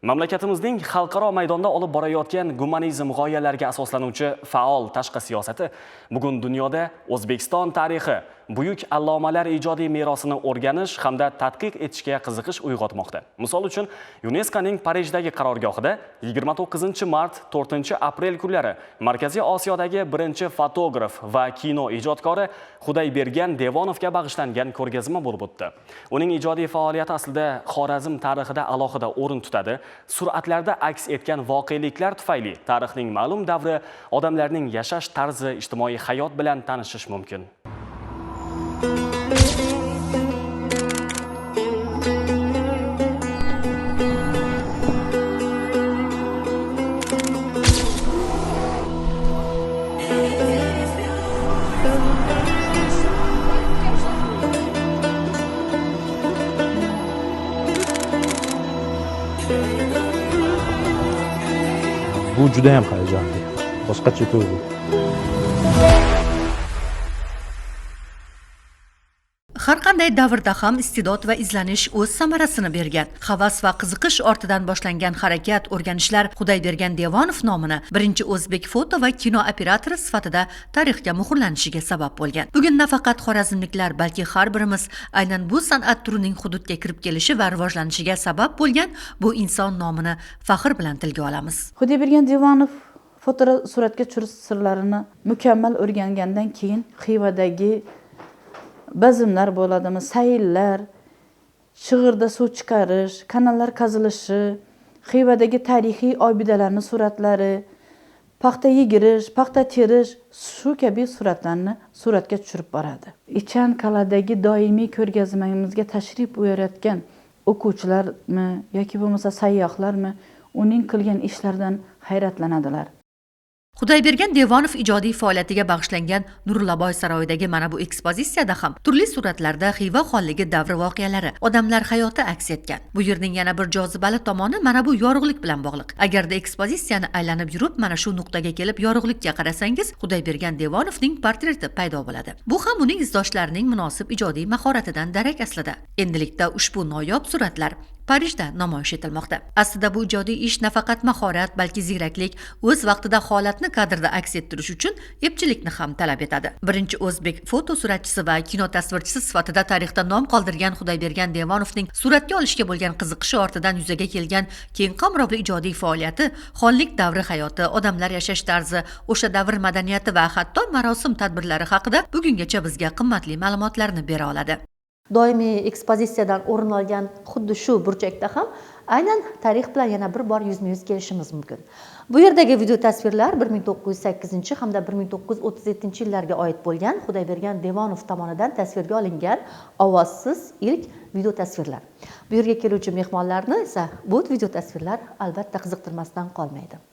Mamlakatimizning xalqaro maydonda olib borayotgan gumanizm g'oyalariga asoslanuvchi faol tashqi siyosati bugun dunyoda O'zbekiston tarixi, buyuk allomalar ijodiy merosini o'rganish hamda tadqiq etishga qiziqish uyg'otmoqda. Misol uchun, UNESCOning Parijdagi qarorgohida 29 mart 4 aprel kunlari Markaziy Osiyodagi birinchi fotograf va kino ijodkori Xudaybergan Devonovga bag'ishlangan ko'rgazma bo'lib o'tdi. Uning ijodiy faoliyati aslida Xorazm tarixida alohida o'rin tutadi. Suratlarda aks etgan voqeliklar tufayli tarixning ma'lum davri, odamlarning yashash tarzi, ijtimoiy hayot bilan tanishish mumkin. Bu judayam hayajonli, boshqacha tuyg'u. Har qanday davrda ham iste'dod va izlanish o'z samarasini bergan. Havas va qiziqish ortidan boshlangan harakat, o'rganishlar Xudaybergan Devonov nomini birinchi o'zbek foto va kino operatori sifatida tarixga muhrlanishiga sabab bo'lgan. Bugun nafaqat xorazmliklar, balki har birimiz aynan bu san'at turining hududga kirib kelishi va rivojlanishiga sabab bo'lgan bu inson nomini faxr bilan tilga olamiz. Xudaybergan Devonov fotosuratga tushirish sirlarini mukammal o'rgangandan keyin Xivadagi bazmlar bo'ladimi, sayllar, chig'irda suv chiqarish, kanallar qazilishi, Xivadagi tarixiy obidalarni suratlari, paxta yigirish, paxta terish, shu kabi suratlarni suratga tushirib boradi. Ichan qal'adagi doimiy ko'rgazmamizga tashrif buyurayotgan o'quvchilarmi yoki bo'lmasa sayyohlarmi uning qilgan ishlaridan hayratlanadilar. Xudaybergan Devonov ijodiy faoliyatiga bag'ishlangan Nurillaboy saroyidagi mana bu ekspozitsiyada ham turli suratlarda Xiva xonligi davri voqealari, odamlar hayoti aks etgan. Bu yerning yana bir jozibali tomoni mana bu yorug'lik bilan bog'liq. Agarda ekspozitsiyani aylanib yurib, mana shu nuqtaga kelib yorug'likka qarasangiz, Xudaybergan Devonovning portreti paydo bo'ladi. Bu ham uning izdoshlarining munosib ijodiy mahoratidan darak aslida. Endilikda ushbu noyob suratlar Parijda namoyish etilmoqda. Aslida bu ijodiy ish nafaqat mahorat, balki ziyraklik, o'z vaqtida holatni kadrda aks ettirish uchun epchillikni ham talab etadi. Birinchi o'zbek fotosuratchisi va kino tasvirchisi sifatida tarixda nom qoldirgan Xudaybergan Devonovning suratga olishga bo'lgan qiziqishi ortidan yuzaga kelgan keng qamrovli ijodiy faoliyati xonlik davri hayoti, odamlar yashash tarzi, o'sha davr madaniyati va hatto marosim tadbirlari haqida bugungacha bizga qimmatli ma'lumotlarni bera oladi. Doimiy ekspozitsiyadan o'rin olgan xuddi shu burchakda ham aynan tarix bilan yana bir bor yuzma yuz kelishimiz mumkin. Bu yerdagi video tasvirlar 1908 hamda 1937 yillarga oid bo'lgan Xudaybergan Devonov tomonidan tasvirga olingan ovozsiz ilk video tasvirlar. Bu yerga keluvchi mehmonlarni esa bu video tasvirlar albatta qiziqtirmasdan qolmaydi.